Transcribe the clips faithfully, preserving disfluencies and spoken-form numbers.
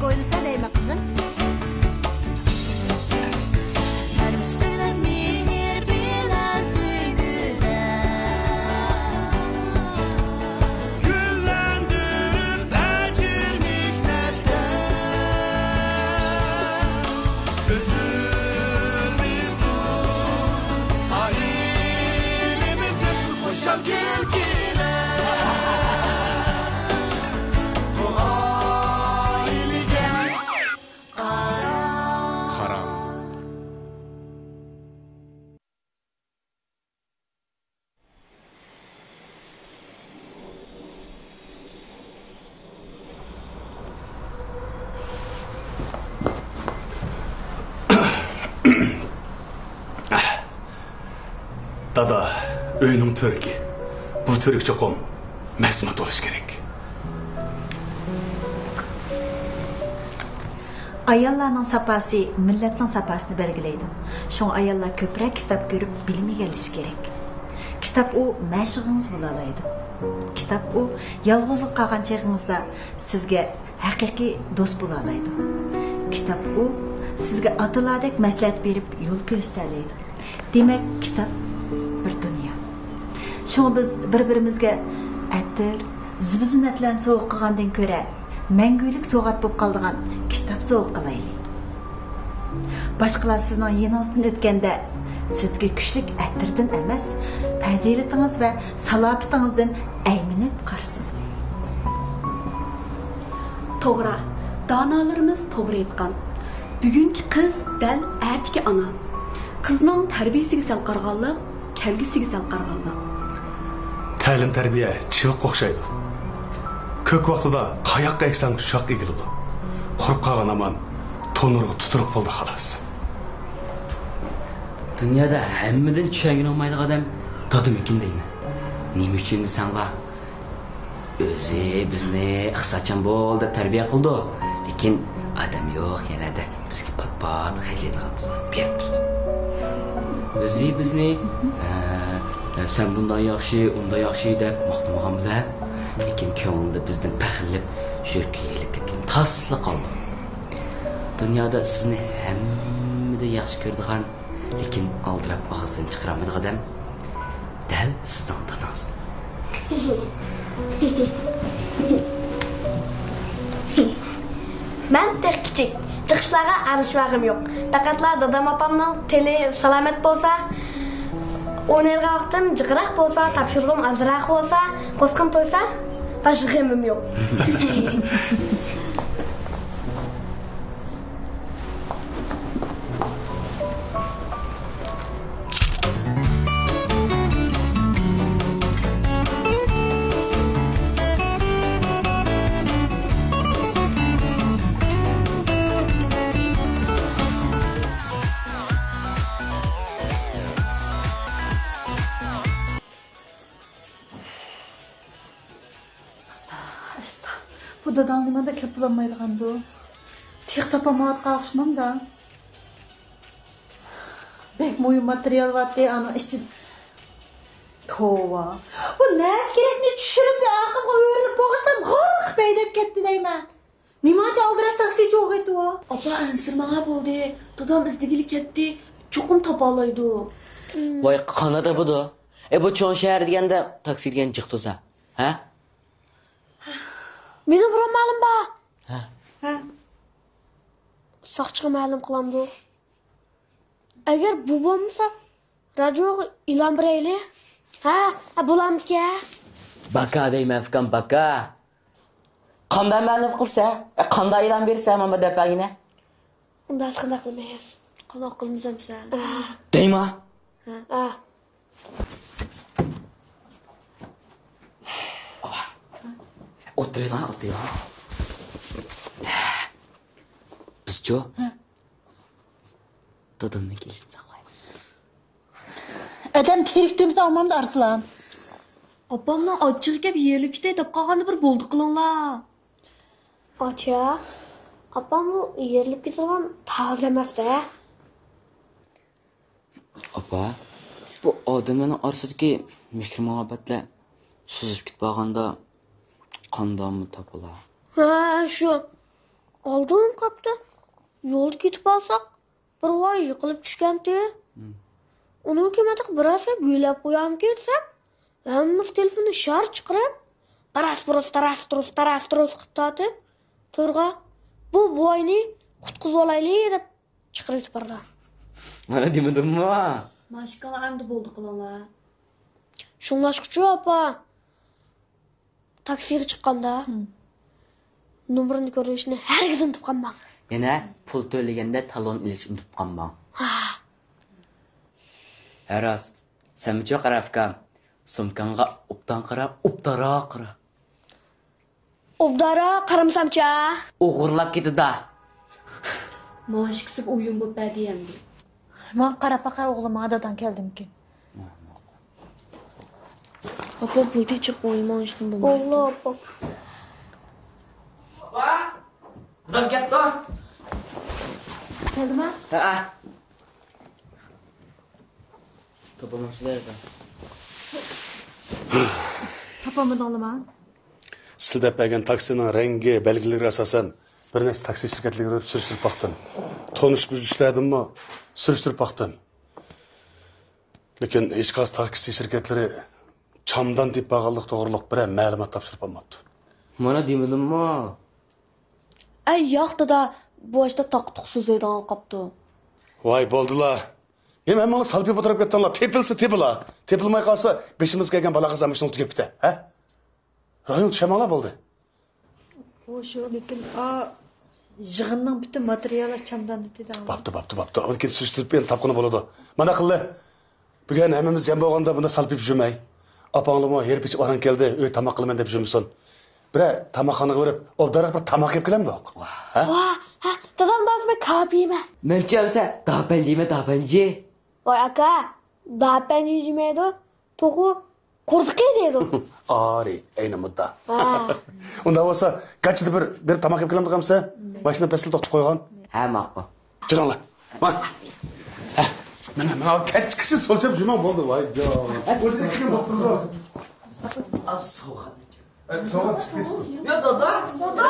ئويلىسا دەيمەن قىزىم. پەرۋىش بىلەن مېھىر بىلەن سۆيگۈدە، گۈللەندۈرۈپ ئەجىر مېھنەتتە، ئۈزۈلمىسۇن ئائىلىمىزدىن خۇشال كۈلكىلەر. بۇ ئائىلىگە قارا. دادا، ئۆينىڭ تۈركى. بۇ تۈرك چوقۇم مەسمۇت بولۇشى كېرەك. ئاياللارنىڭ ساپاسى مىللەتنىڭ ساپاسىنى بەلگىلەيدۇ. شۇڭا ئاياللار كۆپرەك كىتاب كۆرۈپ بىلىم ئىگىلىشى كېرەك. كىتاب ئۇ مەشۇقىڭىز بولالايدۇ. كىتاب ئۇ يالغۇزلۇق قالغان چېغىڭىزدا سىزگە ھەقىقىي دوست بولالايدۇ. كىتاب ئۇ سىزگە ئاتىلاردەك مەسلىھەت بېرىپ يول كۆرسىتەلەيدۇ. دېمەك، كىتاب بىر دۇنيا. شۇڭا بىز بىر-بىرىمىزگە ئەتىر، زىبۇ-زىننەتلەرنى سوۋغا قىلغاندىن كۆرە، مەڭگۈلۈك سوۋغات بولۇپ قالىدىغان كىتاب سوۋغا قىلايلى. باشقىلار سىزنىڭ يېنىڭىزدىن ئۆتكەندە، سىزگە كۈچلۈك ئەتىردىن ئەمەس، پەزىلىتىڭىز ۋە سالاپىتىڭىزدىن ئەيمىنىپ قارىسۇن. توغرا، دانالىرىمىز توغرا ئېيتقان. بۈگۈنكى قىز دەل ئەتىكى ئانا. قىزنىڭ تەربىيەسىگە سەل قارىغانلىق، كەلگۈسىگە سەل قارىغانلىق. تەلىم-تەربىيە چىۋىققا ئوخشايدۇ. كۆك ۋاقتىدا قاياققا ئەگسەڭ شاخ ئېگىلىدۇ. قۇرۇپ قالغان ھامان تونۇرغا تۇتۇرۇق بولدى، خالاس. دۇنيادا ھەممىدىن چۈشەنگىلى بولمايدىغان ئادەم دادىمىكىن دەيمەن. نېمە ئۈچۈن دېسەڭلار، ئۆزى بىزنى ئىقتىسادچان بول دەپ تەربىيە قىلىدۇ، لېكىن ئادەم يوق يەرلەردە بىزگە پات-پات خەجلەيدىغان پۇللارنى بېرىپ تۇرىدۇ. ئۆزى بىزنى، ئە، سەن بۇنداق ياخشى، ئۇنداق ياخشى دەپ ماختىمىغان بىلەن، لېكىن كۆڭلىدە بىزدىن پەخىرلىنىپ، يۈرىكى يېرىلىپ كەتكەن تاسلا قالدى. دۇنيادا سىزنى ھەممىدىن ياخشى كۆرىدىغان، لېكىن ئالدىراپ ئاغزىدىن چىقىرالمايدىغان ئادەم دەل سىزنىڭ دادىڭىز. مەن تېخى كىچىك، جىق ئىشلارغا ئارىلىشىۋالغۇم يوق. پەقەتلا دادام ئاپامنىڭ تېنى سالامەت بولسا، ئوينايدىغان ۋاقتىم جىقراق بولسا، تاپشۇرۇقۇم ئازراق بولسا، قورسىقىم تويسا، باشقا غېمىم يوق. ئاستا، ئاستا. بۇ داداڭ نېمانداق كەپ بولالمايدىغاندۇ؟ تېخى تاپالمايۋاتقان ئوخشىمامدا. بەك مۇھىم ماتېرىيال بارتى، ئانىڭ ئىچىدە. توۋا. بۇ نەرسە كېرەكنى چۈشۈرۈپ، ئارقامغا ئۆرۈلۈپ بولغاچ، غىررىق ھەيدەپ كەتتى دەيمەن. نېمانچە ئالدىراش تاكسى چوغىتۇ؟ ئاپا، ئەنسىرىمەڭە بولدى. دادام ئىزدىگىلى كەتتى. چوقۇم تاپالايدۇ. ۋاي، قانداق تاپىدۇ؟ ئە، بۇ چوڭ شەھەر دېگەندە تاكسى دېگەن جىق تۇرسا. ھە؟ مېنىڭ بىر ئامالىم بار. ھە؟ ھە. ساقچىغا مەلۇم قىلامدۇ؟ ئەگەر بۇ بولمىسا، رادىيوغا ئېلان بېرەيلى. ھە، ھە، بولامدىكەن؟ باكا دەيمەن، ئۇكام، باكا. قانداق مەلۇم قىلسا؟ ئە، قانداق ئېلان بېرسە، مانا بۇ دەپەگىنە. ئۇنداق قانداق قىلىمىز؟ قانداق قىلىمىز ئەمسە؟ ئە. دەيما. ھە. ئە. ئولتۇرۇڭلار، ئولتۇرۇڭلار. بىزچۇ؟ ھە. دادامنىڭ كېلىشىنى ساقلايمىز. ئادەم تىرىك تۇرمىسا ئالمامدۇ ئارسلان؟ ئاپامنىڭ ئاچچىقى كەپ يېرىلىپ كېتەي دەپ قالغاندا بىر بولدى قىلىڭلار. ئاچا، ئاپام بۇ يېرىلىپ كېتىدىغان تاغ ئەمەس-دە. ئاپا، بۇ ئادەملەرنىڭ ئارىسىدىكى مېھىر-مۇھەببەتلەر سۈزۈپ كېتىپ بارغاندا قانداقمۇ تاپىلا؟ ھە، شۇ. ئالدىم قاپتۇ. يولدا كېتىپ قالساق، بىر ۋاي يىقىلىپ چۈشكەنتى. ھىم. ئۇنىڭ كىمەتىق بىرەرسى بىلەپ قويامكى دېسەم، ھەممىسى تېلېفوننى شار چىقىرىپ، تاراس-تۇرۇس، تاراس-تۇرۇس، تاراس-تۇرۇس قىلىپ تارتىپ، تورغا، «بۇ بوۋاينى قۇتقۇزۇۋالايلى» دەپ چىقىرىۋېتىپ بارىدۇ. مانا دېمىدىممۇ؟ ماشىكاڭلار ئەمدى بولدى قىلىڭلار. شۇڭلاشقىچۇ، ئاپا. تاكسىغا چىققاندا، ھىم. نومۇرنى كۆرۈشنى ھەرگىز ئۇنتۇپ قالماڭ. يەنە پۇل تۆلىگەندە تالون ئېلىشنى ئۇنتۇپ قالماڭ. ھا. ھە راست، سەنمۇچۇ قارا ئۇكام، سومكاڭغا ئوبدان قارا، ئوبدانراق قارا. ئوبدانراق قارىمىسامچە؟ ئوغرىلاپ كېتىدۇ. ماڭا ئىككىسىگە ئويۇن بولۇپ بەردى ئەمدى. ماڭا قاراپ باقە ئوغلۇم، ماڭا داداڭ كەلدىمىكىن؟ ئاپا، بۇ يەردە جىق ئوينىماڭ، ھېچنېمە بولمايدۇ. باللا، ئاپا. ئاپا، دادام كەپتۇ. كەلدىما؟ ھەئە. تاپالمامسىلەر؟ تاپالمىدىڭلىما؟ سىلەر دەپ بەرگەن تاكسىنىڭ رەڭگى، بەلگىلىرىگە ئاساسەن، بىر نەچچە تاكسى شىركەتلىرىگە بېرىپ سۈرۈشتۈرۈپ باقتىم. تونۇش-بىلىشلەردىنمۇ سۈرۈشتۈرۈپ باقتىم. لېكىن ھېچقايسى تاكسى شىركەتلىرى چامدان تېپىپ بارغانلىق توغرۇلۇق بىرەر مەلۇمات تاپشۇرۇپ بولماپتۇ. مانا دېمىدىممۇ؟ ئەي ياق، دادا، بۇ ئاشتا تاقا-تۇقا سۆزلەيدىغان قاپتۇ. ۋاي، بولدىلا. نېمە ھەممىڭلار سالپىيىپ ئولتۇرۇپ كەتتىڭلار؟ تېپىلسا تېپىلا. تېپىلماي قالسا، بېشىمىزغا كەلگەن بالا-قازا مۇشۇنىڭ تۈگەپ كېتە، ھە؟ رايونغا چۈشەمەڭلار بولدى. ئۇ شۇ، لېكىن، ئا، يىغىننىڭ پۈتۈن ماتېرىيالى چامداندا دېدى. بوپتۇ، بوپتۇ، بوپتۇ. ئۇنى كېيىن سۈرۈشتۈرۈپ، يەنە تاپقىلى بولىدۇ. مانداق قىللى. بۈگۈن ھەممىمىز جەم بولغاندا بۇنداق سالپىيىپ يۈرمەي. ئاپاڭلارمۇ ھېرىپ ئېچىپ ئاران كەلدى، ئۆيدە تاماق قىلىمەن دەپ يۈرمىسۇن. بىرەر تاماقخانىغا بېرىپ، ئوبدانراق بىر تاماق يەپ كېلەمدۇق؟ ھە؟ ۋاھ، ھە، دادام داۋزى بىر كاپى يېمە. مەنچە ئەمسە داپەنجى يېمە، داپەنجى. ۋاي ئاكا، داپەنجى دېمەيدۇ، توخۇ قورسىقى دەيدۇ. ئارى، ئەينى مۇددا. ھە. ئۇنداق بولسا، گاچىدا بىر، بىر تاماق يەپ كېلەمدۇق ئەمسە؟ ماشىنا پەسىلدە توختىتىپ قويغان. ھە، ماقۇل. جۈرۈڭلار. ۋاي. ھە. مانا، مانا، كەچكىچە سولچاپ جۈمەڭ بولدى، ۋاي جان. ئۆزى ئىچكەن بولۇپ تۇرىدۇ. ئاز سوغۇق. ئە، سوغۇق چىقىپ كەتتى. يا، دادا. دادا.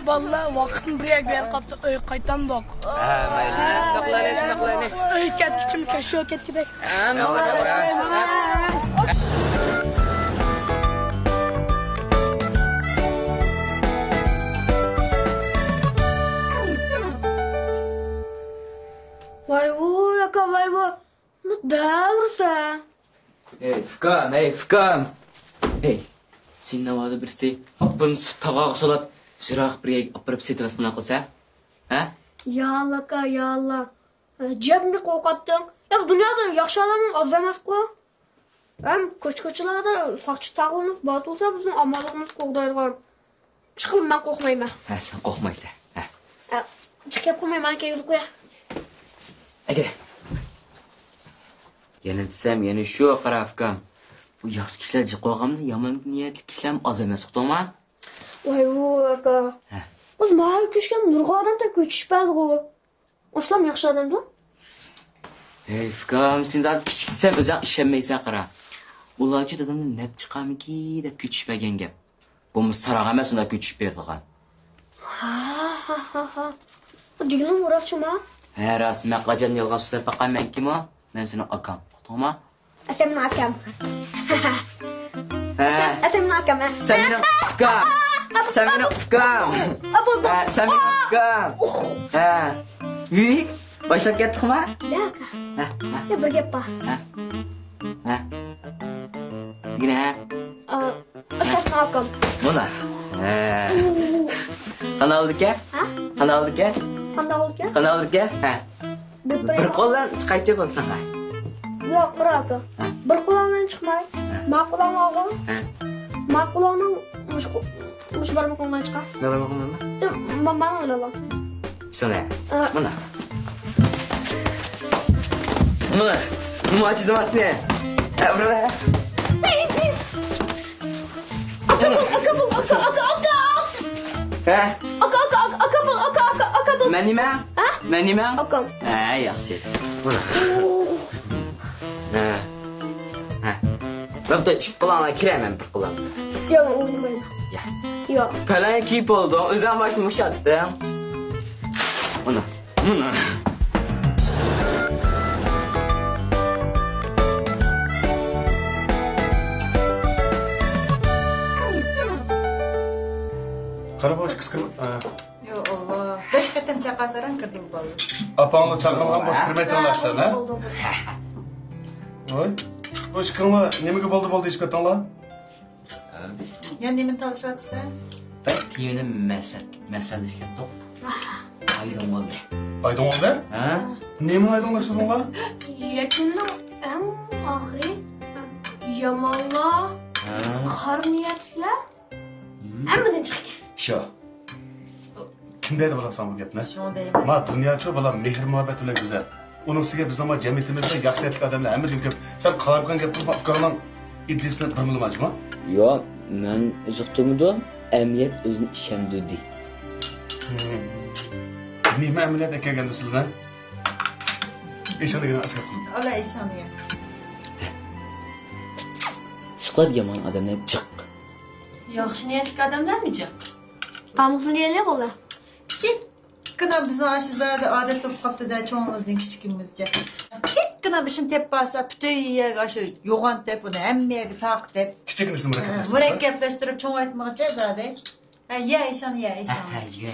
بالىلار، ۋاقىتمۇ بىر يەرگە بېرىپ قاپتۇ، ئۆيگە قايتامدۇق. ھە، مەيلى. شۇنداقلارنى، شۇنداقلارنى. ئۆيگە كەتكۈچىمۇ كەچۈرۈپ كەتكۈدەك. ھە، ماڭا. ۋاي ۋۇي، ئاكا، ۋاي ۋۇي. بۇ دەۋرسە. ھەي، ئۇكام، ھەي، ئۇكام. ھەي، سېنى ناۋادا بىرسى ئاپپىنى سۈت تاغاغا سولاپ، يىراق بىر يەرگە ئاپىرىپ سېتىۋەتسىنا قىلسا؟ ھە؟ يا ئاللا، ئاكا، يا ئاللا. ئەجەبمۇ قورقاتتىڭ. يا، بۇ دۇنيادا ياخشى ئادەم ئاز ئەمەسقۇ. ھەم كوچا-كوچىلاردا ساقچى تاغىمىز بار تۇرسا، بىزنىڭ ئامانلىقىمىزنى قوغدايدىغان. چىقىڭ، مەن قورقمايمەن. ھە، سەن قورقمايسەن. ھە. ھە، جىق گەپ قىلماي، مانا كىرگۈزۈپ قويە. ئەكەل. يەنە دېسەم، يەنە شۇ، قارا ئۇكام. بۇ ياخشى كىشىلەر جىق بولغانمۇ، يامان نىيەتلىك كىشىلەرمۇ ئاز ئەمەس، ئۇقتۇڭما؟ ۋاي، ۋۇ، ئاكا. ھە. بىز ماۋۇ كۆچكەن نۇرغۇن ئادەم تەك كۆچۈشۈپ بەردىغۇ. ئۇلارمۇ ياخشى ئادەمدۇ؟ ھەي، ئۇكام، سەن زادى كىچىكسەن، ئۆزۈڭ ئىشەنمەيسەن، قارا. ئۇلارچۇ دادامدىن نەپ چىقارمىكىن دەپ كۆچۈشۈپ بەرگەن گەپ. بولمىسا ساراڭ ئەمەس ئۇنداق كۆچۈشۈپ بېرىدىغان. ھا، ھا، ھا، ھا. بۇ دېگىنىڭ راستچۇما؟ ھە، راست. مەن قاچان يالغان سۆزلەپ باققان مەنكىمۇ؟ مەن سېنىڭ ئاكاڭ. ئۇقتۇڭما؟ ئاكامنىڭ ئاكام. ھە. ئاكامنىڭ ئاكام، ھە. سەن مېنىڭ ئۇكام. سەن مېنىڭ ئۇكام. ھە، سەن مېنىڭ ئۇكام. ھە. ۋىي، باشلاپ كەتتۇقما؟ ياق. ھە، ھە. يا، بىر گەپ بار. ھە. ھە. دېگىنە، ھە. ئا، ئاشۇ ئاكام. مانا. ھە. قانالدىكەن؟ ھە؟ قانالدىكەن؟ قانداق بولىدىكەن؟ قانالدىكەن؟ ھە. بىر قولدىن چىقايچۇ بولساڭا. ياق، قارا ئاكا. ھە. بىر قولۇڭ بىلەن چىقماي. ھە. ما قولۇڭغا. ھە. ما قولۇڭنىڭ مۇشۇ، مۇشۇ بارمىقىڭ بىلەن چىقار. ما بارمىقىڭ بىلەنمۇ؟ ياق، ما-، مانا ئېلىۋال. شۇنى. ھە. مانا. مانا. مانا ئاچىدىم ئاستىنى. ھە، بىر. ئاكا بول، ئاكا بول، ئاكا، ئاكا، ئاكا. ھە؟ ئاكا، ئاكا، ئاكا، ئاكا بول، ئاكا، ئاكا، ئاكا بول. مەن نېمە؟ ھە؟ مەن نېمە؟ ئاكام. ھە، ياخشى. ھە. ھە. بىر ئىككى قولۇڭلار كىرەمەن بىر قولۇڭ. ياق، مەن ئوينىمايمەن. يا. ياق. پەلەن كىيىپ بولدۇڭ، ئۆزۈڭ باشنى بوشاتتىڭ. مانا. مانا. قارا، بۇ ئىككىسى كىم؟ ئا. يا ئاللا. بەش قېتىم چاقىرساڭ كىردى بۇ بالا. ئاپاڭلار چاقىرمىغان بولسا كىرمەي تۇرۇڭلار ئىشلارنى، ھە؟ بولدى، بولدى. ۋاي. بۇ ئىككىڭلار نېمىگە بولدى، بولدى دېيىشىپ كەتتىڭلار؟ يا نېمىنى تالىشىۋاتىسەن؟ بەك تېمىنى مەسەل، مەسەللىشىپ كەتتۇق. ئايدىڭ بولدى. ئايدىڭ بولدى؟ ھە؟ نېمىنى ئايدىڭ دەيسىزلەر؟ يەكۈننىڭ ئەڭ ئاخىرى يامانلار، ھە؟ قارا نىيەتلىكلەر ھەممىدىن چىقتى. شۇ. كىم دەيدۇ بالام ساڭا بۇ گەپنى؟ شۇڭا دەيمەن. ما دۇنياچۇ بالام مېھىر-مۇھەببەت بىلەن گۈزەل. ئۇنىڭ ئۈستىگە بىزنىڭ ما جەمئىيىتىمىزدە ياخشى نىيەتلىك ئادەملەر ھەممىدىن كۆپ. سەن قالايمىقان گەپ قىلىپ ئۇكاڭنىڭ ئىدىيىسىنى بىرمىلىما جۇما. ياق، مەن ئىزىقتۇرمىدىم. ئەمەلىيەت ئۆزىنى ئىشەندۈردى. نېمە ئەمەلىيەت ئەكەلگەندە سىلەر؟ ئىشەنگەن ئەسكەر قىلىپ. ئالا ئىشەنگەن. سۈكۈت يامان ئادەملەر جىق. ياخشى نىيەتلىك ئادەملەرمۇ جىق. تامىقىنى يەيلى بولدى. كىچىككىنە بىزنىڭ ئاشۇ زادى ئادەت بولۇپ قاپتۇ-دە، چوڭىمىزدىن كىچىكىمىزچە. كىچىككىنە بىر ئىشنى تېپىپ بارسا، پۈتۈن يەرگە ئاشۇ يوغان تېپىپ، ئۇنى ھەممە يەرگە تارقىتىپ. كىچىككىنە ئىشنى مۇرەككەپلەشتۈرۈپ. مۇرەككەپلەشتۈرۈپ چوڭايتمىغىچە زادى. ھە، يە ئىشان، يە ئىشان. ھە، ھە، يە.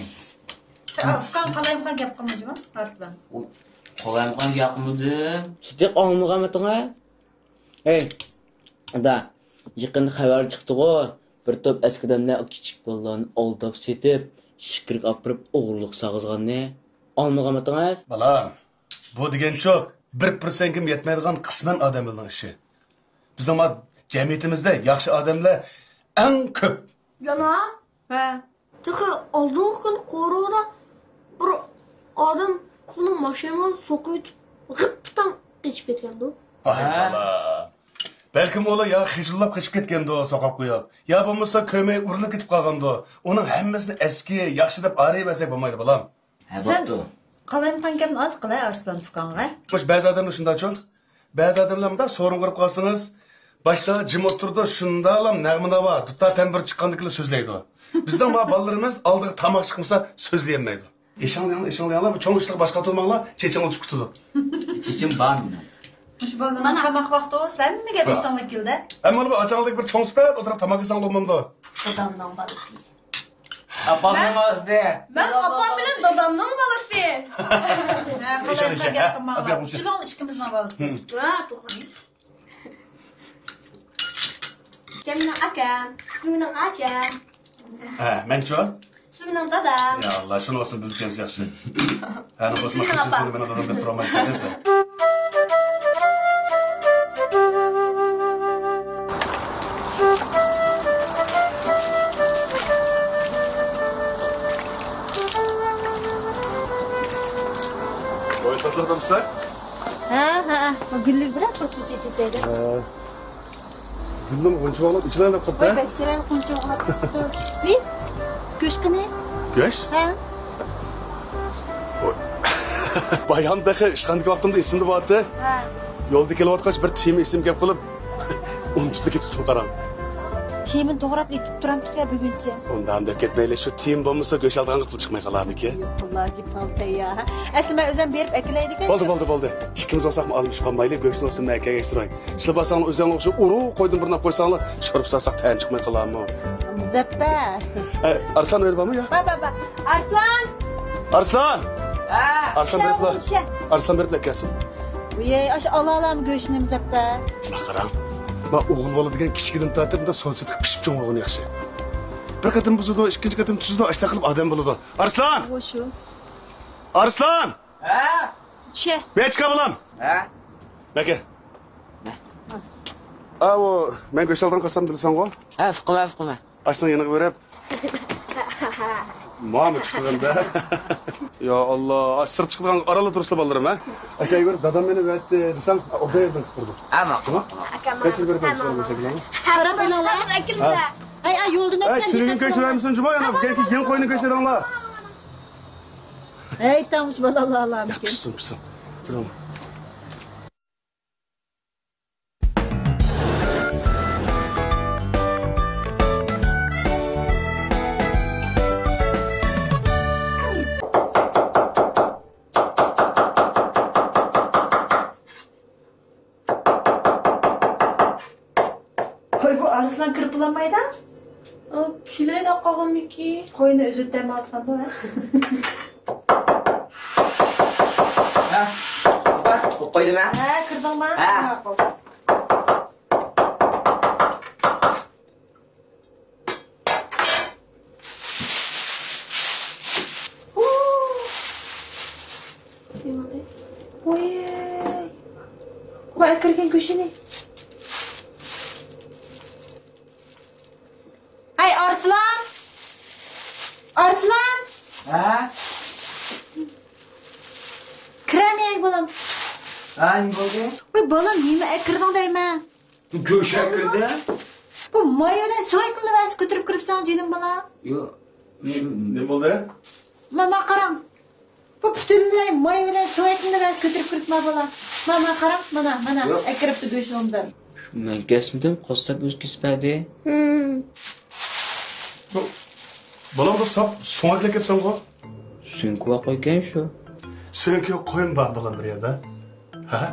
ئۇكاڭ قالايمىقان گەپ قىلمىدىما، ئارسلان؟ ئۇ قالايمىقان گەپ قىلمىدىم. سىدىق ئاڭلىمىغانمىتىڭ ھە؟ ھەي، ئادا، يېقىندا خەۋەر چىقتىغۇ، بىر توپ ئەسكى ئادەملەر كىچىك بالىلارنى ئالداپ سېتىپ، ئىچكىرىگە ئاپىرىپ ئوغرىلىق سالغۇزغاننى ئاڭلىمىغانمىتىڭىز؟ بالام، بۇ دېگەنچۇ بىر پىرسەنتكىمۇ يەتمەيدىغان قىسمەن ئادەملەرنىڭ ئىشى. بىزنىڭ ما جەمئىيىتىمىزدە ياخشى ئادەملەر ئەڭ كۆپ. جانا، ھە. تېخى ئالدىنقى كۈنى قورۇدا بىر ئادەم سېنىڭ ماشىنىڭنى سوقۇۋېتىپ، غىپپىتاڭ قېچىپ كەتكەندۇ. ۋاي ھە؟ بالا. بەلكىم ئۇلا يا خىجىللاپ قېچىپ كەتكەندۇ، سوقاپ قويۇپ. يا بولمىسا كۆرمەي ئۇرۇلۇپ كېتىپ قالغاندۇ. ئۇنىڭ ھەممىسىنى ئەسكى، ياخشى دەپ ئايرىۋەرسەك بولمايدۇ، بالام. ھە، سەن بوپتۇ. قالايمىقان گەپنى ئاز قىلە ئارسلان ئۇكاڭغا. خوش، بەزى ئادەملەر شۇنداقچۇ. بەزى ئادەملەر مۇنداق سورۇنغا كىرىپ قالسىڭىز، باشتا جىم ئولتۇرىدۇ، شۇنداقلا نەغمە ناۋا، دۇتار تەمبۇر چىققاندىكىلا سۆزلەيدۇ. بىزنىڭ ما بالىلىرىمىز ئالدىغا تاماق چىقمىسا سۆزلىيەلمەيدۇ. ئېشىڭلار، ئېشىڭلار، بۇ چوڭ ئىشلارغا باش قاتۇرماڭلار، چېچىڭلار ئۇچۇپ كېتىدۇ. چېچىم بار مېنىڭ. مۇشۇ بالىنىڭ تاماق ۋاقتى بولسا ھەممە گەپ ئېسىڭلارغا كېلىدۇ. ئەمما بۇ ئاچاڭلىق بىر چوڭ سۈپەت ئولتۇرۇپ تاماق يېسەڭ بولمامدۇ؟ دادامنىڭ بالىسى. ئاپامنىڭ بالىسى. مەن ئاپام بىلەن دادامنىڭ بالىسى. ھە، قالايمىقان گەپ قىلماڭلار. شۇلارنىڭ ئىككىمىزنىڭ بالىسى. ھە، توغرا. سەن مېنىڭ ئاكام، مېنىڭ ئاچام. ھە، مەنچۇ؟ سەن مېنىڭ دادام. يا ئاللا، شۇنى بولسا بىلىدىكەنسىز ياخشى. ھەنە بولسا مېنىڭ ئاپام. مېنىڭ دادام دەپ تۇرالمايدىكەنسەن. ھە، ھە، ھە. گۈللۈك بىراق بىر سۇ چېچىپ بەردى. ھە. گۈلنىڭ غۇنچە باغلاپ ئىچىلەيلا قىپتۇ. ۋاي، بەك چىرايلىق غۇنچە باغلاپ قىپتۇ. ۋىي، گۆش قېنى؟ گۆش؟ ھە. ۋاي. بايام تېخى ئىشخانىدىكى ۋاقتىمدا ئېسىمدە بارتى. ھە. يولدا كېلىۋاتقاچ بىر تېما ئېسىمگە كەپ قېلىپ، ئۇنتۇپلا كېتىپتىمەن، قاراڭ. تېمىنى توغراپ ئېيتىپ تۇرامتىكەن بۈگۈنچە. ئۇنداق دەپ كەتمەيلى، شۇ تېما بولمىسا گۆش ئالىدىغانغا پۇل چىقماي قالارمىكىن؟ يوق، ئاللا، گېپىڭ تەييار. ئەسلى مەن ئۆزۈم بېرىپ ئەكېلەيدىكەن. بولدى، بولدى، بولدى. ئىككىمىز بولساقمۇ ئالمىشىپ قالمايلى، گۆشنى بولسا مەن ئەكەلگەچ تۇراي. سىلەر بارساڭلار ئۆزۈڭلار شۇ ئۇرۇق قويدىن بىر نەپ قويساڭلار، شورپا سالساق تەم چىقماي قالارمۇ؟ مۇزەپپەر. ئە، ئارسلان ئۆيدە بارمۇ يا؟ بار، بار، بار. ئارسلان! ئارسلان! ھە. ئارسلان بېرىپلا. ئارسلان بېرىپلا كەلسۇن. ۋىي، ئاشۇ ئالالام گۆشنى مۇزەپپەر. مانا قاراڭ. ما ئوغۇل بالا دېگەن كىچىكىدىن تارتىپ مۇنداق سودا سېتىق پىشىپ چوڭ بولغان ياخشى. بىر قېتىم بۇزىدۇ، ئىككىنچى قېتىم تۈزىدۇ، ئاشۇنداق قىلىپ ئادەم بولىدۇ. ئارسلان! ئۇ شۇ. ئارسلان! ھە؟ چۈشە. بېرىپ چىقار بالام. ھە؟ بەكە. ئاۋۇ، مەن گۆش ئالغان قاسساپنى بىلىسەنغۇ؟ ھە، ئۇقىمەن، ئۇقىمەن. ئاشۇنىڭ يېنىغا بېرىپ. ماما چىقىدىغاندا. يا ئاللا، ئاش سىرت چىقىدىغان ئارانلا تۇرسىلا بالىلىرىم، ھە؟ ئاشۇ يۈگۈرۈپ دادام مېنى ئەۋەتتى دېسەڭ، ئوبدان يېرىدىن قىپ تۇرىدۇ. ھە، ماقۇل، ماقۇل. قېچىپ بېرىپ قويسىلا بولسا. قاراپ ئېلىڭلار. ھە. ئەي، ئەي، يولدىن ئەي، ئۆتكەن تۈنۈگۈن كۆچۈرەمسەن جۇما يەنە؟ يەڭ قوينى كۆچۈرەڭلار. ھەي، تامۇش بالالار. يا، پىشسۇن، پىشسۇن. تۇرۇڭ. ھوي، بۇ ئارسلان كىرىپ بولالمايدۇ؟ ئۇ كېلەيلا قالغانمىكىن؟ قوينى ئۈزۈپ دەم ئالغاندۇ، ھە؟ ھە، بار، قويدۇم، ھە؟ ھە، كىردىڭما؟ ھە. ماقۇل. ۋوي. ۋاي، ئەكىرگەن گۆشىنى. ھەي، ئارسلان! ئارسلان! ھە؟ كىرەمىگە، بالام. ھە، نېمە بولدى؟ ۋاي، بالام، نېمە ئەكىردىڭ دەيمەن. گۆش ئەكىردى. بۇ ماي بىلەن سۆڭەكنى بەرسە كۆتۈرۈپ كىرىپسەن، جېنىم بالا. يوق. نېمە بولدى؟ مانا، مانا قاراڭ. بۇ پۈتۈنلەي ماي بىلەن سۆڭەكنى بەرسە كۆتۈرۈپ كىرىپتۇ، مانا بالا. مانا، مانا قاراڭ، مانا، مانا. يوق. ئەكىرىپتۇ گۆشنى ئوبدان. مەن كەسمىدىم، قاسساپ ئۆزى كېسىپ بەردى. ھىم. بۇ، بالام، بۇ ساپ سۆڭەكلەپ كەپسەنغۇ؟ سۆڭىكى بار قويكەن شۇ. سۆڭىكى يوق قويمۇ بار، بالام، بىر يەردە؟ ھە؟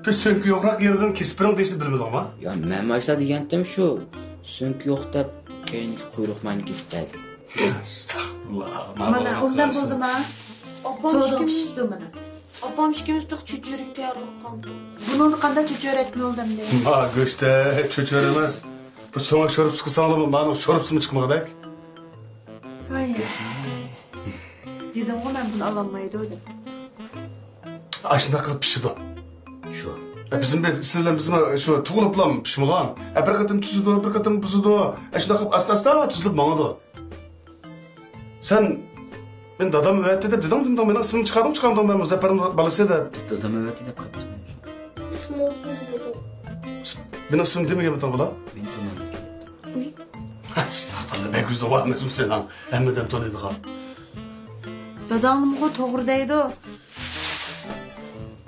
بىر سۆڭىكى يوقراق يېرىدىن كېسىپ بېرىڭ دېسە بىلمىدىڭما؟ يا، مەن ماشۇنداق دېگەنتىم شۇ، سۆڭىكى يوق دەپ، كەينىدىكى قۇيرۇق ماينى كېسىپ بەردى. ئەستەغپۇرۇللا. مانا، ئۇنداق بولدىما؟ سودىڭ پىشىپتۇ مانا. ئاپام ئىككىمىز تېخى چۆچۈرە تەييارلىغان. بۇنىڭدا قانداق چۆچۈرە ئەتكىلى بولدى ئەمدى؟ ما گۆشتە چۆچۈرە ئەمەس. بۇ سۆڭەك شورپىسى قىلساڭلارمۇ، مانىڭ شورپىسىمۇ چىقمىغۇدەك. ۋاي. دېدىمغۇ مەن بۇنى ئالالمايدۇ دەپ. ئاشۇنداق قىلىپ پىشىدۇ. شۇ. بىزمۇ سىز بىلەن بىزمۇ شۇ تۇغۇلۇپلا پىشمىغان. بىر قېتىم تۈزىدۇ، بىر قېتىم بۇزىدۇ. ئاشۇنداق قىلىپ ئاستا-ئاستا تۈزۈلۈپ ماڭىدۇ. سەن مېنى دادام ئەۋەتتى دەپ دېدىڭ، دېمىدىڭ؟ مېنىڭ ئىسمىمنى چىقاردىڭمۇ چىقارمىدىڭ؟ مەن مۇزەپپەرنىڭ بالىسى دەپ. دادام ئەۋەتتى دەپ قايتىپ. مېنىڭ ئىسمىمنى دېمىگەنمىدىڭ بالا؟ مېنى تونۇمىدىڭ. ئۇي. ئەستەغپۇرۇللا، بەك ئۆزۈڭ بارمىسۇن سېنىڭ ھەممىدىن تونۇيدىغان. داداڭنىمۇ توغرا دەيدۇ.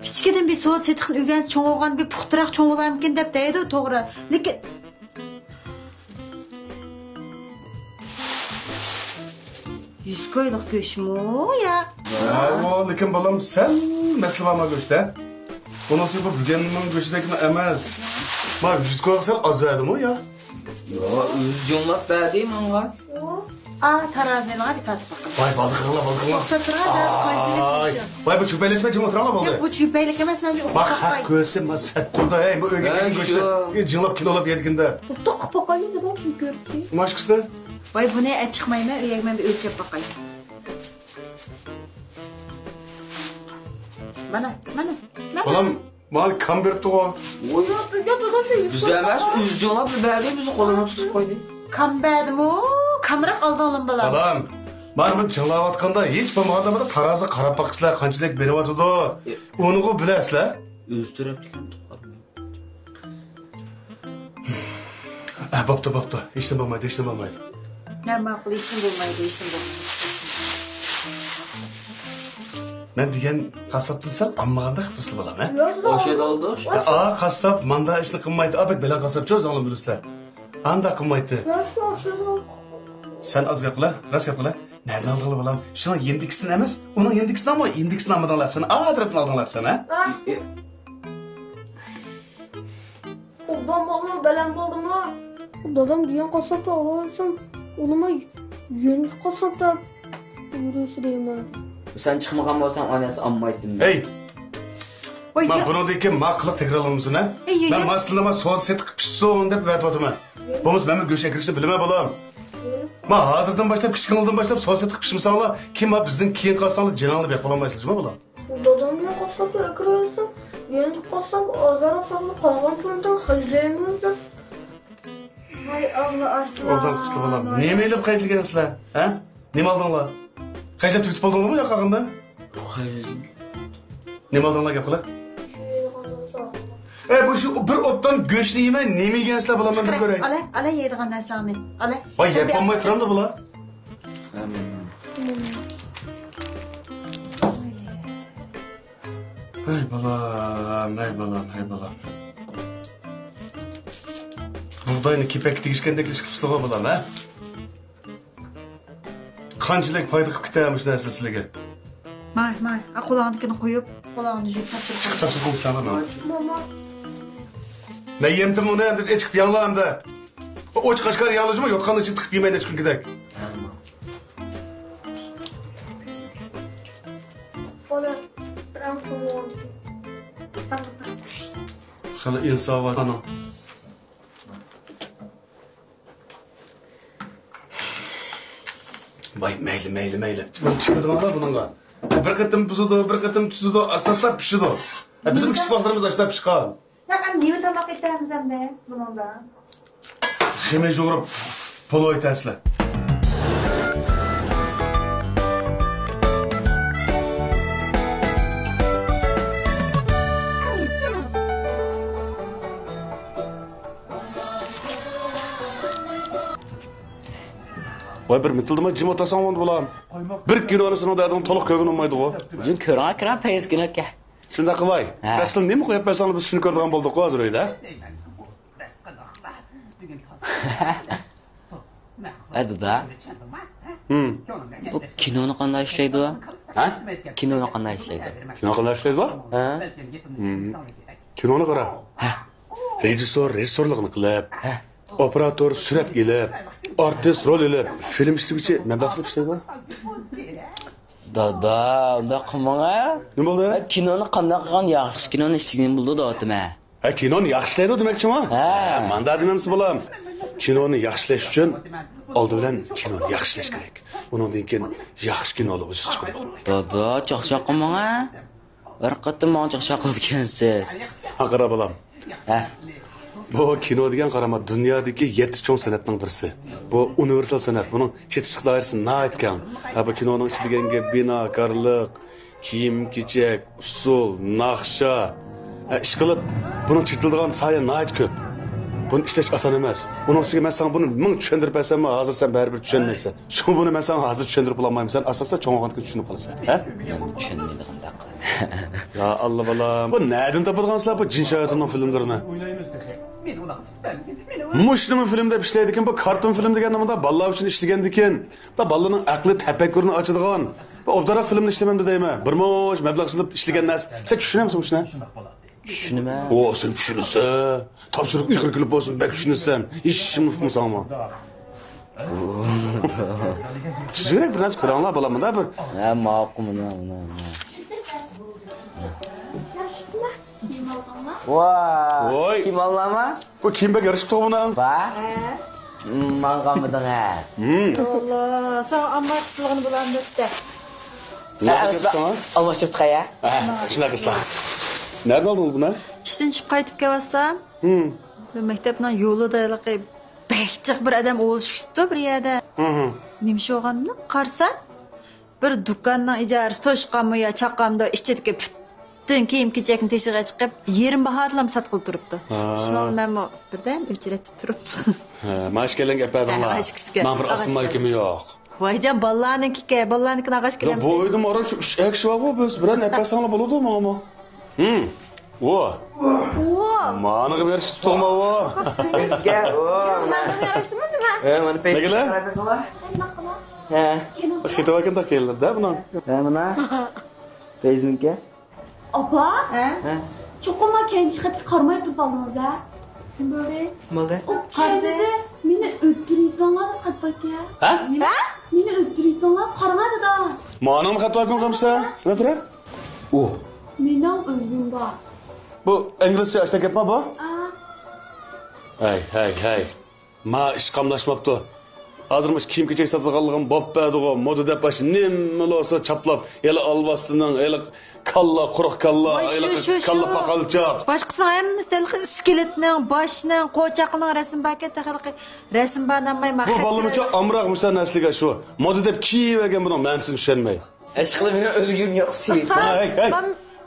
كىچىكىدىن بىر سودا سېتىقنى ئۆگەنسە چوڭ بولغان، بىر پۇختىراق چوڭ بولارمىكىن دەپ دەيدۇ، توغرا. لېكىن يۈز كويلۇق گۆشمۇ يا؟ ھەۋۇ، لېكىن بالام، سەل مەسىلە بار ما گۆشتە. بۇنىڭسى بۇ بۈگەننىڭ گۆشىدەكمۇ ئەمەس. ما يۈز كويغا سەل ئاز بەردىمۇ يا؟ يوق، ئۆزى جىڭلاپ بەردى ماڭا. ئا، تارازىنى ماڭا بىر تارتىپ باقاي. ۋاي، بالدىقىڭلار، بالدىقىڭلار. توختاپ تۇرغان، قانچىلىك ئاي. ۋاي، بۇ چۈپەيلەشمە، جىڭ ئولتۇراڭلار بولدى. يوق، بۇ چۈپەيلىك ئەمەس، مەن بىر ئوقۇپ باقاي. ھەق كۆرسە، ما سەت تۇرىدۇ. ھەي، بۇ ئۆيگە كەلگەن گۆشنى جىڭلاپ كىنولاپ يەيدىكىن-دە. توختاپ قويۇڭ، دېدىم، كىم كۆرۈپتۇ؟ ماشكىسىنى؟ ۋاي، بۇنى ئەچىقمايمەن، ئۆيگە مەن بىر ئۆلچەپ باقاي. مانا، مانا، مانا. بالام، ماڭا كام بېرىپتىغۇ. ۋوي. بىز ئەمەس، ئۆزى جىڭلاپ بەردى، بىزنى قولىمىزغا تۇتۇپ قويدى. كام بەردىمۇ؟ كامراق ئالدىڭلىمۇ بالام؟ بالام، مانا بۇ جىڭلاۋاتقاندا ھېچ بولمىغاندا بىر تارازىغا قاراپ باقىسىلەر، قانچىلىك بېرىۋاتىدۇ. ئۇنىغۇ بىلەسىلەر. ئۆزى تەرەپتىكىنى تۇتقان. ئە، بوپتۇ، بوپتۇ. ھېچنېمە بولمايدۇ، ھېچنېمە بولمايدۇ. ھە، ماقۇل، ھېچنېمە بولمايدۇ، ھېچنېمە بولمايدۇ. مەن دېگەن قاسساپتىن سەل ئاممىغاندەك قىپسىلا بالام، ھە؟ ئوشايدۇ ئولدۇش. ھە، ئا، قاسساپ ماندا ئىشنى قىلمايتتى. ئا، بەك بەلەن قاسساپچۇ، ئۆزۈڭلار بىلىسىلەر. ئانداق قىلمايتتى. سەن ئاز گەپ قىلە، راست گەپ قىلە. نەدىن ئالدىڭلار بالام؟ شۇنىڭ يېنىدىكىسىدىن ئەمەس، ئۇنىڭ يېنىدىكىسىدىن ئالما، يېنىدىكىسىدىن ئالمىدىڭلار ئاقچىنى. ئا، ئا تەرەپتىن ئالدىڭلار ئاقچىنى، ھە؟ ئوبدان بولدىمۇ، بەلەن بولدىمۇ؟ دادام دېگەن قاسساپتا ئالاۋەتسەم، ئۇنىمۇ يېنىدىكى قاسساپتا يۈرۈسى دەيمەن. سەن چىقمىغان بولساڭ، ئانىسى ئالمايتتىم. ھەي! ۋاي، مانا ياق. بۇنىڭدىن كېيىن ما قىلىق تەكرارلانمىسۇن، ھە؟ ھەي، ھەي، مەن ياق. ما سىلەرگە سودا سېتىق پىشسۇن دەپ ئەۋەتىۋاتىمەن. بولمىسا مەنمۇ گۆش ئەكىرىشنى بىلىمەن، بالام. ما ھازىردىن باشلاپ، كىچىكىڭلاردىن باشلاپ سودا سېتىق پىشمىساڭلار، كېيىن ما بىزدىن كېيىن قالساڭلار جېنىڭلارنى بېقىۋالالمايسىلەر جۇمۇ، بالام. دادام بىلەن قاسساپنى ئەكىرىۋەتسەم، يېنىدىكى قاسساپ ئازار ئازار قالغان پۇلۇمدىن خەجلەيمەن دەپ. ۋاي ئاللا، ئارسلان. ئوبدان قىپسىلە بالام. نېمە ئېلىپ خەجلىگەنسىلەر؟ ھە؟ نېمە ئالدىڭلار؟ خەجلەپ تۈگىتىپ بولدۇڭلارمۇ ياق قالغاندا؟ نېمە ئالدىڭلار گەپ قىلە؟ ئەي، بۇ شۇ بىر ئوبدان گۆشنى يېمەي نېمە يېگەنسىلەر بالام، مەن بىر كۆرەي. ئالە، ئالە يەيدىغان نەرسەڭنى. ئالە. ۋاي، يەپ بولماي تۇرامدۇ بۇلار؟ ھەي بالام، ھەي بالام، ھەي بالام. بۇغداينى كېپەككە تېگىشكەندەك ئىش قىپسىلىغۇ بالام، ھە؟ قانچىلىك پايدا قىپ كېتە مۇشۇ نەرسە سىلىگە؟ ماي، ماي، ئا، قولاڭدىكىنى قويۇپ، قولاڭنى يۇيۇپ تاپشۇرۇپ قويۇڭ. تاپشۇرۇپ قويۇڭ، ساڭا. ماما. مەن يەمدىم ئۇنى، ئەمدى ئېچىقىپ ياڭلا ئەمدى. ئوچ قەشقەر ياڭلىجىمۇ، يوتقاننىڭ ئىچىدە تىقىپ يېمەيدۇ، ئەچكۈنكىدەك. خېلى ئىنساۋات ئاناڭ. ۋاي، مەيلى، مەيلى، مەيلى. بۇنى چىقمىدىڭلار بۇنىڭغا. بىر قېتىم بۇزىدۇ، بىر قېتىم تۈزىدۇ، ئاستا-ئاستا پىشىدۇ. بىزمۇ كىچىك ۋاقىتلىرىمىز ئاشۇنداق پىشقان. تاغام نېمە تاماق ئېتەمىز ئەمدى بۇنىڭدا؟ خېمىر يۇغۇرۇپ، پولۇ ئېتەسىلەر. ۋاي، بىر مىتىلدىماي جىم ئولتۇرساڭ بولامدۇ بالام؟ بىر كىنونى سېنىڭ دەردىڭنى تولۇق كۆرگىلى بولمايدىغۇ. جىم كۆرۈڭ، كىرەڭ پەيز كىنوكە. شۇنداق قىلاي. ھە. ئەسلى نېمە قويۇپ بەرسەڭلار بىز شۇنى كۆرىدىغان بولدۇققۇ ھازىر ئۆيدە. ھە دادا. ھىم. بۇ كىنونى قانداق ئىشلەيدۇ؟ ھە؟ كىنونى قانداق ئىشلەيدۇ؟ كىنو قانداق ئىشلەيدۇ؟ ھە. ھىم. كىنونى قارا. ھە. رېژىسسور رېژىسسورلۇقىنى قىلىپ. ھە. ئوپېراتور سۈرەتكە ئېلىپ، ئارتىس رول ئېلىپ، فىلىم ئىشلىگۈچى مەبلەغ سېلىپ ئىشلەيدۇ. دادا، ئۇنداق قىلماڭ ھە. نېمە بولدى؟ ھە، كىنونى قانداق قىلغان ياخشى كىنونى ئىشلىگىنى بولىدۇ دەۋاتىمەن. ھە، كىنونى ياخشى ئىشلەيدۇ دېمەكچىمۇ؟ ھە. ھە، ماندا دېمەمسە بالام. كىنونى ياخشى ئىشلەش ئۈچۈن ئالدى بىلەن كىنونى ياخشى ئىشلەش كېرەك. ئۇنىڭدىن كېيىن ياخشى كىنولار ئۆزى چىقىدۇ. دادا، چاقچاق قىلماڭ ھە. بىر قېتىم ماڭا چاقچاق قىلىدىكەنسىز. ھە، قارا بالام. ھە. بۇ كىنو دېگەن قارىما دۇنيادىكى يەتتە چوڭ سەنئەتنىڭ بىرسى. بۇ ئۇنىۋېرسال سەنئەت. بۇنىڭ چېتىشلىق دائىرىسى ناھايىتى كەڭ. ھە، بۇ كىنونىڭ ئىچىدە دېگەنگە بىناكارلىق، كىيىم-كېچەك، ئۇسسۇل، ناخشا. ھە، ئىشقىلىپ، بۇنىڭ چېتىلىدىغان ساھە ناھايىتى كۆپ. بۇنى ئىشلەش ئاسان ئەمەس. ئۇنىڭ ئۈستىگە مەن ساڭا بۇنى مىڭ چۈشەندۈرۈپ بەرسەممۇ، ھازىر سەن بەرىبىر چۈشەنمەيسەن. شۇڭا بۇنى مەن ساڭا ھازىر چۈشەندۈرۈپ بولالمايمەن. سەن ئاستا-ئاستا چوڭ بولغاندىن كېيىن چۈشىنىپ قالىسەن. ھە؟ مەن چۈشەنمەيدىغانداق قىلىمەن. يا ئاللا بالام، بۇ نەدىن تاپىدىغانسىلەر بۇ جىن شاياتاننىڭ فىلىملىرىنى؟ مۇشۇنىمۇ فىلىم دەپ ئىشلەيدىكىن، بۇ كارتون فىلىم دېگەن نېمىدا بالىلار ئۈچۈن ئىشلىگەندىكىن، بۇ بالىلارنىڭ ئەقلى تەپەككۇرىنى ئاچىدىغان، بۇ ئوبدانراق فىلىمنى ئىشلىمەمدۇ دەيمەن. بىر مۇنچە مەبلەغ سېلىپ ئىشلىگەن نەرسە. سەن چۈشىنەمسەن مۇشۇنى؟ چۈشىنىمەن. ئو، سەن چۈشىنىسەن. تاپشۇرۇق ئېغىر كېلىپ بولسۇن، بەك چۈشىنىسەن. ھېچنېمە ئۇقمىساڭمۇ. چۈشۈرۈپ بىر نەرسە كۆرۈڭلار، بالام، مۇنداق بىر. ھە، ماقۇل، مانا، مانا، مانا. ۋاي، ۋوي. كىيىم ئالدىڭما؟ بۇ كىيىم بەك يارىشىپتۇ بۇنىڭ. ۋا؟ ھە. ماڭغانمىدىڭ ھە؟ ھىم. ئاللا، ساڭا ئامما قىلغىنى بولامدۇ ئىشتە. ھە، ئەسلا ئالماشتۇرۇپ قايا. ھە، شۇنداق قىلسا. نەدىن ئالدىڭ بۇنى؟ ئىشتىن چىقىپ قايتىپ كەۋاتسام، ھىم. بىر مەكتەپنىڭ يولىدا ھېلىقى بەك جىق بىر ئادەم ئوۋلىشىپ كېتىپتۇ بىر يەردە. ھىم، ھىم. نېمە ئىش بولغاندىن قارىسا، بىر دۇكاننىڭ ئىجارىسى توشقانمۇ يا چاققانمۇ، ئىچىدىكى پۈتۈن كىيىم-كېچەكنى تېشىغا چىقىپ، يېرىم باھادىلا ساتقىلى تۇرۇپتۇ. ھا. شۇنىڭ بىلەن مەنمۇ بىردەم ئۆچرەتتە تۇرۇپ. ھە، مانا ئىككىيلەنگە ئەپەردىڭلار. ھە، مانا ئىككىسىگە. ماڭا بىر ئاسما كىيىمى يوق. ۋايجان، بالىلارنىڭكىكەن، بالىلارنىڭكىنى ئالغاچ يا، كېلەمدۇ؟ بۇ ئۆيدە مانا شۇ ئۈچ ئەكىشى بارغۇ، بىز بىرەرنى ئەپ بەرسەڭلار بولىدۇ ماڭىمۇ. ھىم. ۋو. ۋو. مانىغا بېرىشكە تۇتۇڭما ۋو. پەيزگە، ۋو. مانىغا بېرىشتىمۇ نېمە؟ ھە، مانا پەيزگە نېگىلە؟ قاراپ بېقىڭلار. ھە. خېتى باركەن تاق كەينىلەردە بۇنىڭ. ھە، مانا. پەيزنىڭ. ئاپا؟ ھە؟ ھە؟ چوقۇم ما كەينىدىكى خەتكە قارىماي تۇرۇپ ئالدىڭىز ھە؟ نېمە بولدى؟ نېمە بولدى؟ ئۇ كەينىدە مېنى ئۆلتۈرۈۋېتىڭلار دەپ خەت باركەن. ھە؟ نېمە؟ مېنى ئۆلتۈرۈۋېتىڭلار، قاراڭا دادا. مانىڭمۇ خەت باركەن قامسا؟ نېمە تۇرە؟ ئۇ. مېنىڭ ئۆلگۈم بار. بۇ ئىنگلىزچە ئاشۇنداق گەپما بۇ؟ ئا. ھەي، ھەي، ھەي. ما ئىش قاملاشماپتۇ. ھازىر مۇشۇ كىيىم-كېچەك ساتىدىغانلىقىم بوپ بەردىغۇ، مودا دەپ ئاشۇ نېمىلا بولسا چاپلاپ، ھېلى ئالۋاستىنىڭ، ھېلى كاللا، قۇرۇق كاللا، ۋاي، شۇ، ھېلىقى شۇ، كاللا شۇ. پاقالچاق. باشقىسىنىڭ ھەممىسى ھېلىقى ئىسكىلىتنىڭ، باشنىڭ، قوچاقنىڭ رەسىمى باركەن، تېخى ھېلىقى رەسىم بار دەمەي ما بۇ خەت بالىمۇچە چىرايلىق. ئامراق مۇشۇ نەرسىگە شۇ. مودا دەپ كىيىۋەرگەن بۇنىڭ مەنىسىنى چۈشەنمەي. ئىشقىلىپ مېنىڭ ئۆلگۈم يوق سېيىت. ھەي، ھەي.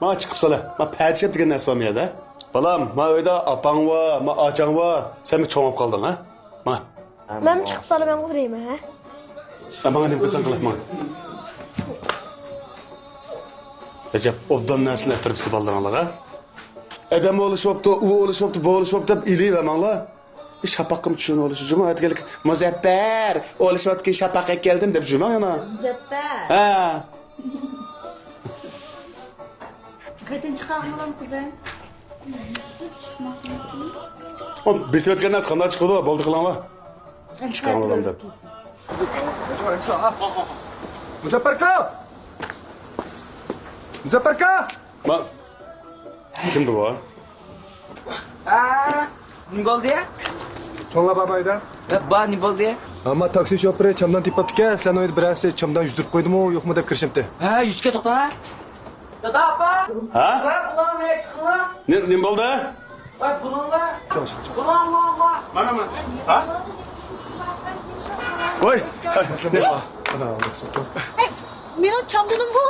ماڭا چىقىپ سالە. ما پەتىشەپ دېگەن نەرسە بارمۇ يەردە؟ بالام، ما ئۆيدە ئاپاڭ بار، ما ئاچاڭ بار. سەن بىر چوڭاپ قالدىڭ ھە؟ ما. مەن چىقىپ سالىمەن غۇدۇرىمە ھە؟ ھە، ماڭا نېمە قىلساڭ قىلە، ماڭا. ئەجەب ئوبدان نەرسىنى ئەپىرىپسىز بالىلىرىڭلارغا. ئادەم ئولۇشۇۋاپتۇ، ئۇ ئولۇشۇۋاپتۇ، بۇ ئولۇشۇۋاپتۇ دەپ ئېلىۋەرمەڭلار. شاپاققىمۇ چۈشۈرۈۋېلىش جۇمۇ ئەتىگەنلىك. مۇزەپپەر، ئولۇشۇۋاتقىن، شاپاق ئەكەلدىم دەپ جۈمەڭ يەنە. مۇزەپپەر. ھە. قېتىن چىقارمىغان قىزىم. ئو، بېسىۋەتكەن نەرسە قانداق چىقىدۇ؟ بولدى قىلىڭلار. چىقارمىغان دەپ. مۇزەپپەر ئاكا! مۇزەپپەر ئاكا! ما، كىمدۇ بۇ؟ ئا، نېمە بولدى؟ چوڭلار بارمايدۇ. ھە، بار، نېمە بولدى؟ ئەمما تاكسى شوپۇرى چامدان تېپىپتىكەن، سىلەرنىڭ ئۆيدە بىرەرسى چامدان يۈدۈرۈپ قويدىمۇ، يوقمۇ دەپ كىرىشەمتى. ھە، يۈزكە توختا. دادا، ئاپا. ھە؟ ۋاي، بۇلار نېمە چىقىڭلار؟ نېمە، نېمە بولدى؟ ۋاي، بۇلۇڭلار. بۇلۇڭلار، بۇلۇڭلار. مانا، مانا. ھە؟ ۋاي. مېنىڭ چامدىنىم بۇ.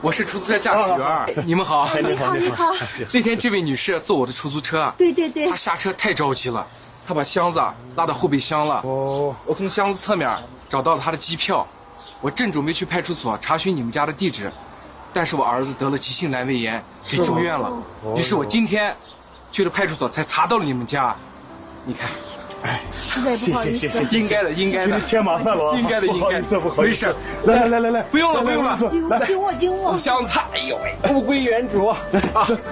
我是出租车驾驶员，你们好。你好，你好。那天这位女士坐我的出租车，对，对，对。她下车太着急了，她把箱子落到后备箱了。哦。我从箱子侧面找到了她的机票，我正准备去派出所查询你们家的地址，但是我儿子得了急性阑尾炎，得住院了。哦。于是我今天 去了派出所才查到了你们家。你看，哎，实在不好意思。谢谢，谢谢，谢谢。应该的，应该的。给你添麻烦了啊。应该的，应该的。不好意思，不好意思。没事。来，来，来，来，来。不用了，不用了。来，来，来，来。经过，经过。我箱子，哎呦喂，物归原主啊。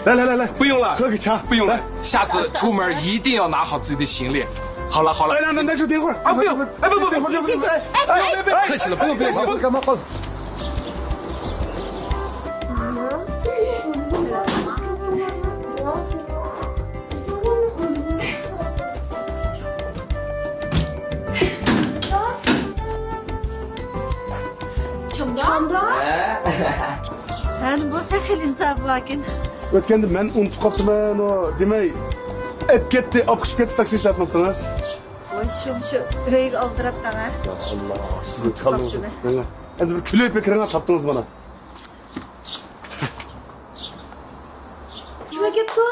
来，来，来，来。不用了。喝个茶。不用了。来。下次出门一定要拿好自己的行李。好了，好了。来，来，来，来，坐等会儿。啊，不用。哎，不，不，不，不，不，不。谢谢。哎，哎，哎，客气了，不用，不用，不用。干嘛？干嘛？ چامدا؟ چامدا؟ ھەنى بولسا خېلى ئىنساپى باركەن. ئۆتكەندە مەن ئۇنتۇپ قاپتىمەن، ئۇ دېمەي ئەپ كەتتى، ئاپقۇچۇپ كەتتى، تاكسى ئىشلەتمەپتىڭىز. ۋاي شۇم شۇ ئۆيگە ئالدىراپتىڭ ھە؟ يا ئاللا، سىزنى چالدىڭىز. ئەمدى بىر كۈلۈپ بېكىرىڭا تاپتىڭىز مانا. كىم ئەكەپتۇ؟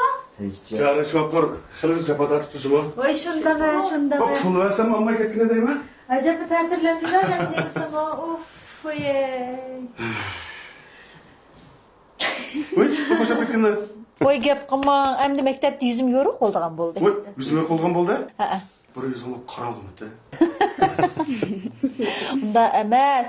جارى شوپۇر خېلى جاپا تارتىپتۇ شۇمۇ. ۋاي شۇنداق ھە، شۇنداق ھە. پۇل بەرسەم ئالماي كەتكىنى دەيمەن. ئەجەبمۇ تەسىرلەندىلا سەن دېمىسەڭ ئۇف ۋاي. ۋاي باشلاپ كەتكەندە. ۋاي گەپ قىلماڭ، ئەمدى مەكتەپتە يۈزۈم يورۇق بولىدىغان بولدى. ۋاي يۈزۈم يورۇق بولىدىغان بولدى؟ ھەئە. بۇ يۈزۈڭلار قاراڭغۇمىتى. ئۇنداق ئەمەس.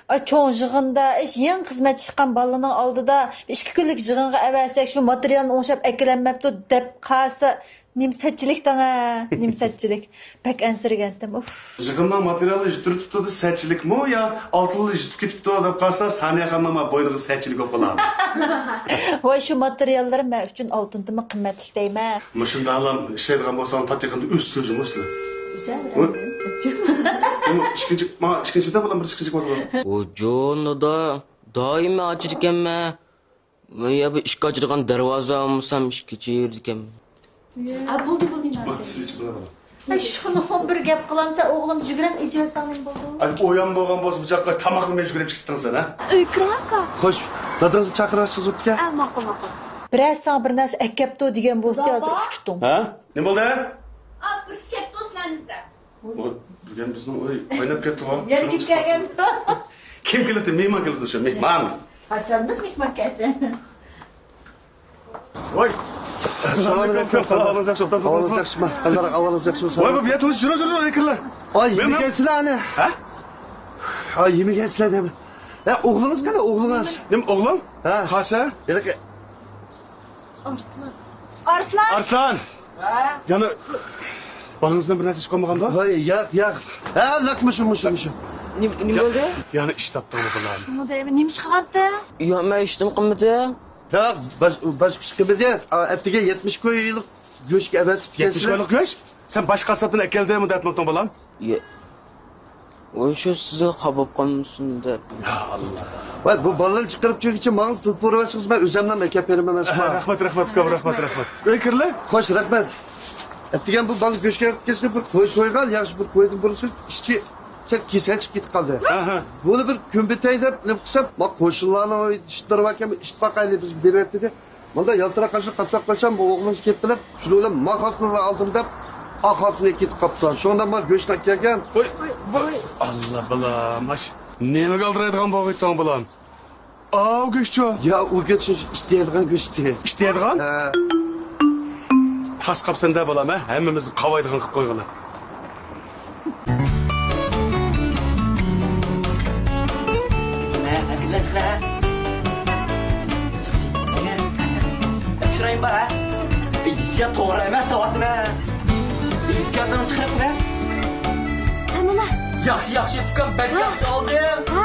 ئاي، چوڭ يىغىندا، ئىش، يېڭى خىزمەتچى چىققان بالىنىڭ ئالدىدا ئىككى كۈنلۈك يىغىنغا ئەۋەتسەك، شۇ ماتېرىيالنى ئوڭشاپ ئەكىلەلمەپتۇ دەپ قالسا، نېمە سەتچىلىك دەڭە، نېمە سەتچىلىك. بەك ئەنسىرىگەنتىم، ئۇف. يىغىننىڭ ماتېرىيالى يىتتۈرۈپ تۇتتى، سەتچىلىكمۇ يا ئالتۇنلا يىتىپ كېتىپتۇ دەپ قالسا، سانىيە خانىمنىڭ بوينىغا سەتچىلىك بولۇپ قالامدۇ؟ ۋاي، شۇ ماتېرىياللىرىم مەن ئۈچۈن ئالتۇندىنمۇ قىممەتلىك دەيمەن. مۇشۇنداقلا ئىشلەيدىغان بولساڭ، پات يېقىندا ئۆز سۆزۈڭ سىلەر. ئۈزەر، بۇ، ئەمدى. بۇ ئىككىنچى، ما، ئىككىنچى بىتەر بولام، بىر ئىككىنچى بولىدۇ. ۋۇجۇدۇمدا دائىمەن ئاچىدىكەنمەن. يا بۇ ئىشىك ئاچىدىغان دەرۋازا بولمىسام ئىشىك ئېچىۋېرىدىكەنمەن. ئە، بولدى، بولدى، ما، ماجىد. سىز ئىچىدىغان. ئەي، شۇنىڭغىمۇ بىر گەپ قىلامسەن، ئوغلۇم، يۈگۈرەپ ئېچىۋەتسەڭ نېمە بولىدۇ؟ ئەي، ئويۇڭ بولغان بولسا، بۇ چاغقا تاماق يېمەي يۈگۈرۈپ چىقتىڭ سەن، ھە؟ ئۆي كىرىڭ ئاكا. خوش، دادىڭىزنى چاقىرىڭ، سىز ئۆتكە. ئە، ماقۇل، ماقۇل. بىرەر ساڭا بىر نەرسە ئەكەپتۇ دېگەن بولسا، ھازىر ئۇچتۇڭ. ھە؟ نېمە بولدى؟ ئا، بىرسى كەپتۇ سىلەرنى ئىزدەپ. يەنە بىزنىڭ ئۆي قايناپ كەتتىغۇ. يەنە كىم كەلگەن؟ كىم كېلىدۇ؟ مېھمان كېلىدۇ شۇ، مېھمان. قاچان بىز مېھمان كەلسە؟ ۋاي. ئەسسالامۇ ئەلەيكۇم. ئەھۋالىڭىز ياخشىمۇ؟ ئەھۋالىڭىز ياخشىمۇ؟ قانداق ئەھۋالىڭىز ياخشىمۇ؟ ۋاي، بۇ يەتمىش، جۈرۈڭ، جۈرۈڭ، كىرىڭلار. ئاي، يېمىگەنسىلەر ئەنە. ھە؟ ئاي، يېمىگەنسىلەر دەيمەن. ھە، ئوغلىڭىز قانداق، ئوغلىڭىز؟ نېمە ئوغلۇم؟ ھە. قاچا؟ ياق. ئارسلان. ئارسلان. ئارسلان! ھە؟ يەنە بالىڭىزدىن بىر نەرسە ئىچىپ قالمىغاندۇ؟ ھاي، ياق، ياق. ھە، لىق مۇشۇ، مۇشۇ، مۇشۇ. نېمە، نېمە بولدى؟ يەنە ئىش تاپتىڭمۇ بالام؟ نېمە دەيمەن، نېمە ئىش قىلغانتى؟ ياق، مەن ھېچنېمە قىلمىدىم. ياق، باش-، باشقا ئىش قىلمىدى. ئا، ئەتىگەن يەتمىش كويلۇق گۆشكە ئەۋەتىپ يەتمىش كويلۇق گۆش؟ سەن باشقا قاسساپتىن ئەكەلدىڭمۇ دەپ ماڭدىڭ بالام؟ يە-، ئۇ شۇ سىزنى قاپلاپ قالمىسۇن دەپ. يا ئاللا. ۋاي، بۇ بالىنى چىقىرىپ چۈشكىچە ماڭا تېلېفون ئۇرۇۋەتسىڭىز، مەن ئۆزۈملا ئەكەپ بېرىمەن، ئەمەسمۇ؟ ئەھە، رەھمەت، رەھمەت، ئۇكام، رەھمەت، رەھمەت. ئۆي كىرلە. خوش، رەھمەت. ئەتىگەن بۇ بالا گۆشكە كەلسە بىر قوي سويغان، ياخشى بىر قويدىن بۇرۇنسى ئىچى سەل كېسەل چىقىپ كېتىپ قالدى. ئەھە. بۇنى بىر كۆمبىتەي دەپ نېمە قىلسام، ما قوشنىلارنىڭ ئىشلىرى باركەن، ئىش باقايلى، بىزگە بېرىۋەت دېدى. مۇنداق يالتىراق قاشلىق قاسساپ قويسام، بۇ ئوغلىمىز كېتىپ قېلىپ، شۇنىڭ بىلەن ما خاسنىلا ئالدىم دەپ، ئا خاسنى كېتىپ قاپتۇ. شۇنىڭدىن ما گۆشنى ئەكەلگەن. ۋاي، ۋاي، ئاللا بالام، ئاش. نېمىگە ئالدىرايدىغان بولغىيتتىڭ بالام؟ ئاۋۇ گۆشچۇ؟ يا، ئۇ گۆش ئىت يەيدىغان گۆشتى. ئىت يەيدىغان؟ ھە. تاس قاپسەن-دە بالام، ھە؟ ھەممىمىزنى قاۋايدىغان قىلىپ قويغىلى. نە، ئەكىللە چىقىرە. چىرايىم بار، ھە؟ ھېسسىيات توغرا ئەمەس دەۋاتىمەن. ھېسسىياتىڭنى چىقىرىپ بېرە. ھە، مانا. ياخشى، ياخشى، ئۇكام، بەك ھە؟ ياخشى ئالدىم. ھە؟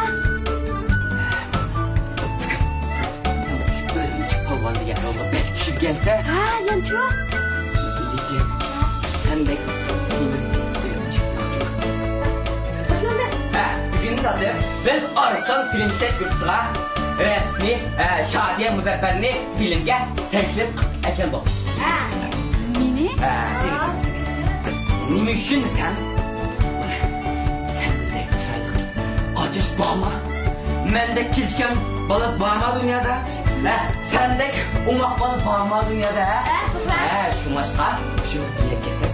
سەن شۇ ئۆيدىن چىقىپ قالغان دېگەن يولدا بەك چۈشۈرگەنسەن. ھە، يەنچۇ. لېكىن سەندەك سېمىز ئۆيدىن چىقماقچى. ھە، بۈگۈن ساتىپ بىز ئارسلان فىلىم ئىشلەش گۇرۇپپىسىغا رەسمىي، ھە، شادىيە مۇزەپپەرنى فىلىمگە تەكلىپ قىلىپ ئەكەلدۇق. ھە، مېنى؟ ھە، سېنى، سېنى، سېنى. نېمە ئۈچۈن دېسەم، سەندەك چىرايلىق ئاجىز بارمۇ؟ مەندەك كېلىشكەن بالا بارمۇ دۇنيادا؟ ھە، سەندەك ئوماق بالا بارمۇ دۇنيادا؟ ھە؟ ھە، شۇڭلاشقا شۇ بىللە كەلسەك،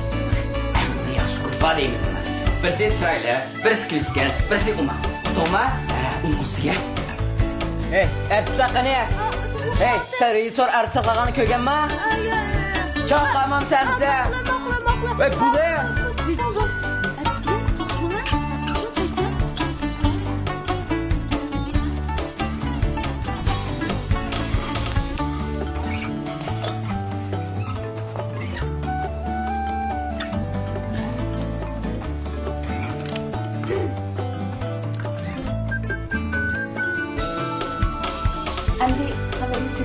ئەڭ ياخشى گۇرۇپپا دەيمىز بۇنى. بىرسى چىرايلىق، بىرسى كېلىشكەن، بىرسى ئوماق. توما، ئۇنىڭ ئۈستىگە. ھەي، ئەپسا قېنى؟ ھەي، سەن رېژىسسور ئارتىس ساقلىغاننى كۆرگەنما؟ چاقامام سەمسە. ۋەي، بۇلى. ئەمدى خەۋەرنى